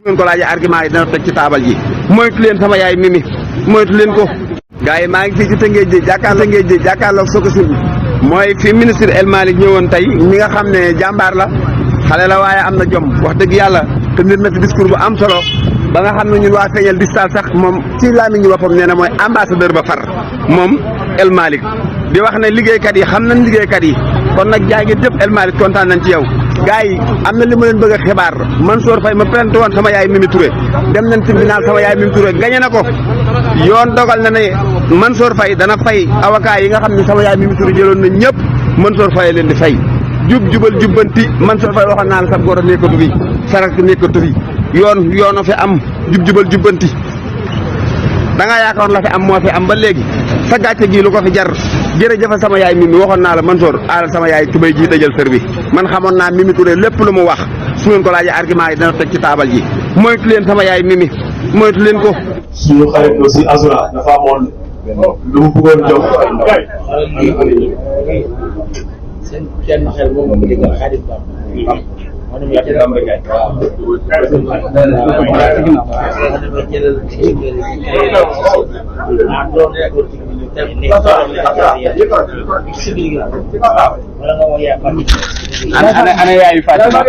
ngeen ko laajee argument yi dana teg ci taabal ji moytu leen sama yaay Mimi moytu leen ko. gars yi maa ngi fii ci Tëngéej ji jàkkaarloog Sococim mooy fi ministre El Malick ñëwoon tey mi nga xam ne jàmbaar la xale la waaye am na jom wax dëgg yàlla te nit na fi discours bu am solo ba nga xam ne ñun waa feeñal distal sax moom ci làmmiñu boppam nee na mooy ambassadeur ba far moom El Malick di wax ne liggéeykat yi xam nañ liggéeykat yi kon nag jaa ngi jëf El Malick kontaan nañ ci yow. gars yi am na li ma leen bëgg a xibaar Mansour Faye ma plainte woon sama yaay Mimi Touré dem nañ tribunal sama yaay Mimi Touré gañe na ko yoon dogal na ne Mansour Faye dana fay avocat yi nga xam ne sama yaay Mimi Touré jëloon na ñëpp Mansour Faye leen di fay jubal jubbanti Mansour Faye waxoon naa la sab góor a nekkatu fi sarak nekkatu fi yoon fi am jubal jubbanti da ngaa yaakaaroon la fi am moo fi am ba léegi sa gàcce gii lu ko fi jar jërëjëf sama yaay Mimi waxoon naa la Mansour aalal sama yaay tubéy ji dajal sër bi man xamoon naa Mimi Touré lépp lu mu wax su ngeen ko laajee argument yi dana teg ci taabal ji moytu leen sama yaay Mimi moytu leen ko. suñu xarit aussi Azura dafa amoon lu mu bëggoon jox. seen kenn xel moom moo ko déggal xaadim ba ana yaayu Fatima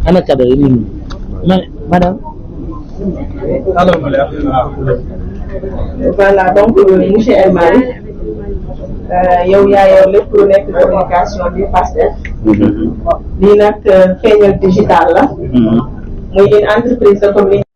ana cadeau yi nii madame. Voilà donc monsieur El Malick yow yaa yor lépp lu nekk communication bi Pastef lii nag feeñal digital la muy une entreprise de communication